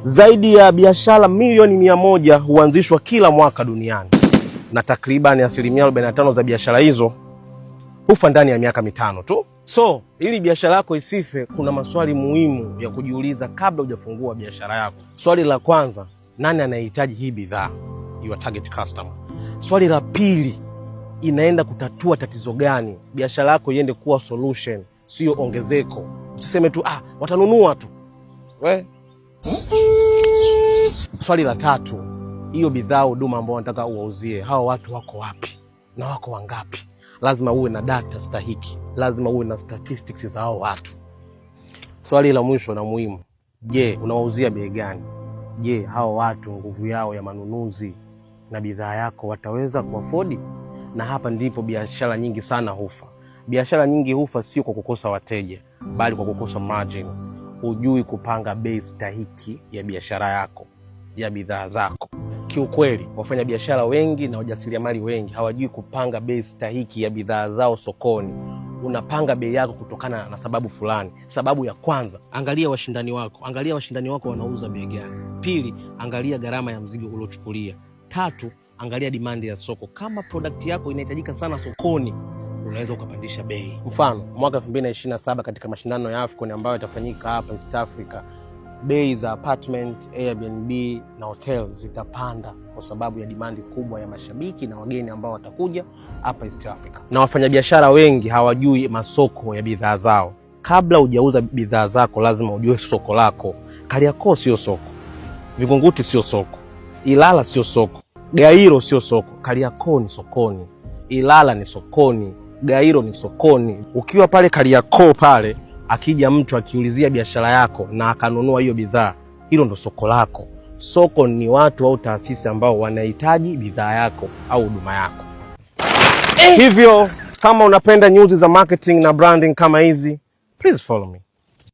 Zaidi ya biashara milioni 100 huanzishwa kila mwaka duniani na takriban 45% za biashara hizo hufa ndani ya miaka 5 tu. So ili biashara yako isife, kuna maswali muhimu ya kujiuliza kabla hujafungua biashara yako. Swali la kwanza, nani anahitaji hii bidhaa? Your target customer. Swali la pili, inaenda kutatua tatizo gani? Biashara yako iende kuwa solution, sio ongezeko. Usiseme tu, "Ah, watanunua tu." We. Swali la tatu, hiyo bidhaa, huduma ambao wanataka uwauzie hawa watu wako wapi na wako wangapi? Lazima uwe na data stahiki, lazima uwe na statistics za hao watu. Swali la mwisho na muhimu, je, unawauzia bei gani? Je, hao watu nguvu yao ya manunuzi na bidhaa yako wataweza kuafford? Na hapa ndipo biashara nyingi sana hufa. Biashara nyingi hufa sio kwa kukosa wateja, bali kwa kukosa margin. Hujui kupanga bei stahiki ya biashara yako, ya bidhaa zako. Kiukweli, wafanya biashara wengi na wajasiriamali wengi hawajui kupanga bei stahiki ya bidhaa zao sokoni. Unapanga bei yako kutokana na sababu fulani. Sababu ya kwanza, angalia washindani wako, angalia washindani wako wanauza bei gani. Pili, angalia gharama ya mzigo uliochukulia. Tatu, angalia demand ya soko. Kama product yako inahitajika sana sokoni, unaweza ukapandisha bei. Mfano, mwaka 2027 katika mashindano ya AFCON ambayo yatafanyika hapa East Africa, bei za apartment, Airbnb na hotel zitapanda kwa sababu ya demand kubwa ya mashabiki na wageni ambao watakuja hapa East Africa. Na wafanyabiashara wengi hawajui masoko ya bidhaa zao. Kabla hujauza bidhaa zako, lazima ujue soko lako. Kariakoo sio soko, Vingunguti sio soko, Ilala sio soko, Gairo sio soko. Kariakoo ni sokoni, Ilala ni sokoni, Gairo ni sokoni. Ukiwa pale Kariakoo pale, akija mtu akiulizia biashara yako na akanunua hiyo bidhaa, hilo ndo soko lako. Soko ni watu au taasisi ambao wanahitaji bidhaa yako au huduma yako. Hivyo kama unapenda news za marketing na branding kama hizi, please follow me.